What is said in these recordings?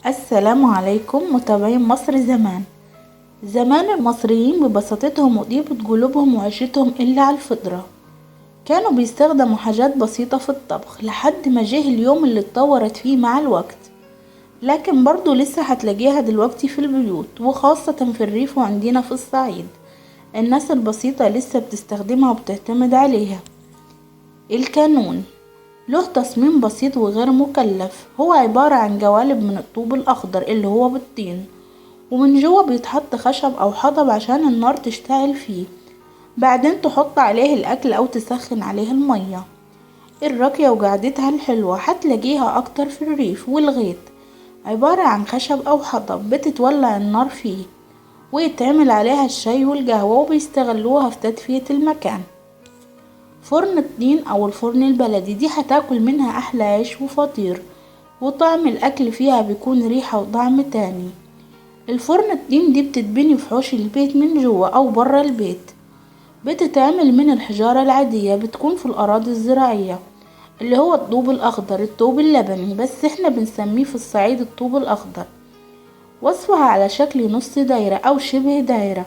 السلام عليكم متابعين مصر زمان. زمان المصريين ببساطتهم وطيبة قلوبهم وعيشتهم إلا على الفطرة، كانوا بيستخدموا حاجات بسيطة في الطبخ لحد ما جه اليوم اللي اتطورت فيه مع الوقت، لكن برضو لسه هتلاقيها دلوقتي في البيوت، وخاصة في الريف وعندنا في الصعيد الناس البسيطة لسه بتستخدمها وبتعتمد عليها. الكانون له تصميم بسيط وغير مكلف، هو عبارة عن جوالب من الطوب الأخضر اللي هو بالطين، ومن جوه بيتحط خشب أو حطب عشان النار تشتعل فيه، بعدين تحط عليه الأكل أو تسخن عليه المية. الراكية وقعدتها الحلوة هتلاقيها أكتر في الريف والغيط، عبارة عن خشب أو حطب بتتولع النار فيه ويتعمل عليها الشاي والقهوة، وبيستغلوها في تدفئة المكان. فرن الطين أو الفرن البلدي دي هتاكل منها أحلى عيش وفطير، وطعم الأكل فيها بيكون ريحة وطعم تاني. الفرن الطين دي بتتبني في حوش البيت من جوه أو برا البيت، بتتعمل من الحجارة العادية، بتكون في الأراضي الزراعية اللي هو الطوب الأخضر، الطوب اللبني بس احنا بنسميه في الصعيد الطوب الأخضر. وصفها على شكل نص دايرة أو شبه دايرة،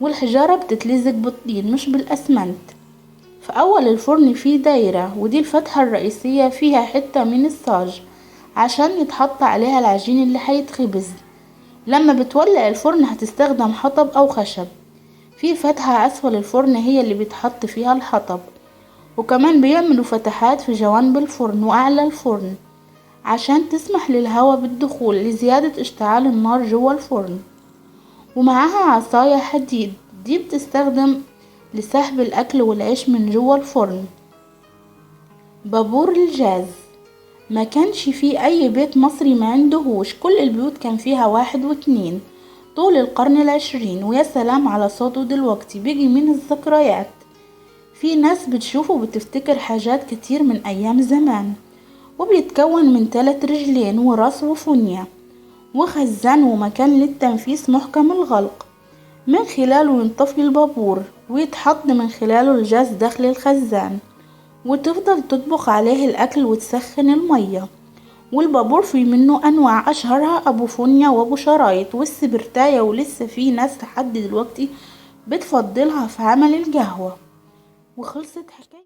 والحجارة بتتلزق بالطين مش بالأسمنت. في أول الفرن فيه دايرة، ودي الفتحة الرئيسية فيها حتة من الصاج عشان يتحط عليها العجين اللي هيتخبز. لما بتولع الفرن هتستخدم حطب أو خشب، في فتحة أسفل الفرن هي اللي بيتحط فيها الحطب، وكمان بيعملوا فتحات في جوانب الفرن وأعلى الفرن عشان تسمح للهواء بالدخول لزيادة اشتعال النار جوا الفرن. ومعاها عصاية حديد دي بتستخدم لسحب الأكل والعيش من جوا الفرن. بابور الجاز ما كانش فيه أي بيت مصري ما عندهوش، كل البيوت كان فيها 1 و2 طول القرن العشرين. ويا سلام على صوته دلوقتي، بيجي من الذكريات. في ناس بتشوفه بتفتكر حاجات كتير من أيام زمان. وبيتكون من 3 رجلين وراس وفنية وخزان ومكان للتنفيس محكم الغلق، من خلاله ينطفي البابور ويتحط من خلاله الجاز داخل الخزان، وتفضل تطبخ عليه الأكل وتسخن المية. والبابور في منه أنواع، أشهرها أبو فنية وأبو شرايط والسبرتاية، ولسه في ناس لحد دلوقتي بتفضلها في عمل القهوة. وخلصت حكاية.